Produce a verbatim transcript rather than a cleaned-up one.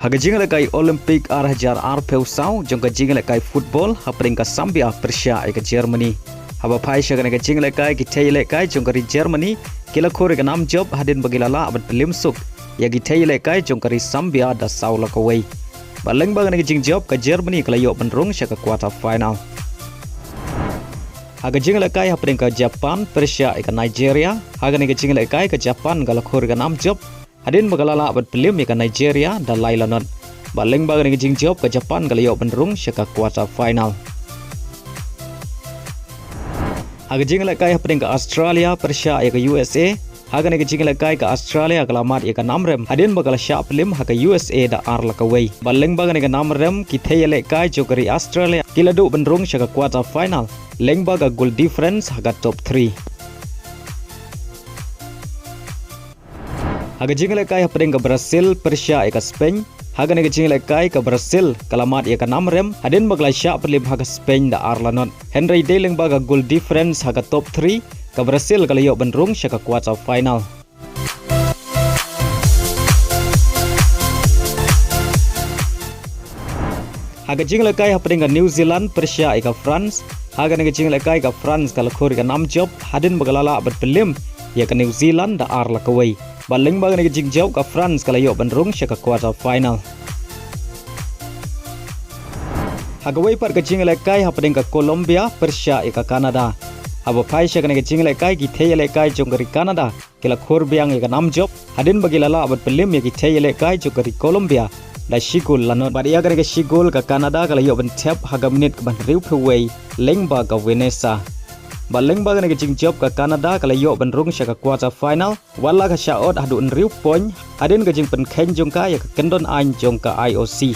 Ha ka jingïalehkai Olympic ar hajar arphew saw jong ka jingïalehkai football hapdeng ka Zambia pyrshah ïa ka Germany. Haba phai sha kane ka jingïalehkai, ki thei ïalehkai jong ka ri Germany ki la khur ïa ka nam jop hadien ba ki la lah ban pynliem suk ïa ki thei ïalehkai jong ka ri Zambia da saw la kawei. Bad lyngba kane ka jingjop, ka Germany ka la ïoh ban rung sha ka quarter final. Ha ka jingïalehkai hapdeng ka Japan pyrshah ïa ka Nigeria, ha kane ka jingïalehkai ka Japan ka la khur ïa ka nam jop hadien ba ka la lah ban pynliem ïa ka Nigeria da lai la not. Bad lyngba kane ka jingjop, ka Japan ka la ïoh ban rung sha ka quarter final. Ha ka jingïalehkai hapdeng ka Australia pyrshah ïa ka U S A, ha kane ka jingïalehkai ka Australia ka la mad ïa ka nam rem hadien ba ka la shah pynliem ha ka U S A da ar la kawei. Bad lyngba kane ka nam rem, ki thei ïalehkai jong ka ri Australia ki la duh ban rung sha ka quarter final lyngba ka goal difference ha ka top three. Ha ka jingïalehkai hapdeng ka Brazil pyrshah ïa ka Spain, ha kane ka jingïalehkai ka Brazil ka la mad ïa ka nam rem hadien ba ka la shah pynliem ha ka Spain da ar la not. Hynrei dei lyngba ka goal difference ha ka top three, ka Brazil ka la ïoh ban rung sha ka quarter final. Ha ka jingïalehkai hapdeng ka New Zealand pyrshah ïa ka France, ha kane ka jingïalehkai ka France ka la khur ïa ka nam jop hadien ba ka la lah ban pynliem ïa ka New Zealand da ar la kawei. Bad lyngba kane ka jingjop, ka France ka la ïoh ban rung sha ka quarter final. Ha kawei pat ka jingïalehkai hapdeng ka Colombia pyrshah ïa ka Canada. Haba phai sha kane ka jingïalehkai, ki thei ïalehkai jong ka ri Canada ki la khur biang ïa ka nam jop hadien ba ki la lah ban pynliem ïa ki thei ïalehkai jong ka ri Colombia da shi goal la not. Bad ïa kane ka shi goal, ka Canada ka la ïoh ban thep ha ka minit kaba hynriewphew wei lyngba ka Vanessa. Bad lyngba kane ka jingjop, ka Canada ka la ïoh ban rung sha ka quarter final, wat la ka shah ot haduh hynriew point hadien ka jingpynkheiñ jong ka ïa ka kyndon aiñ jong ka I O C.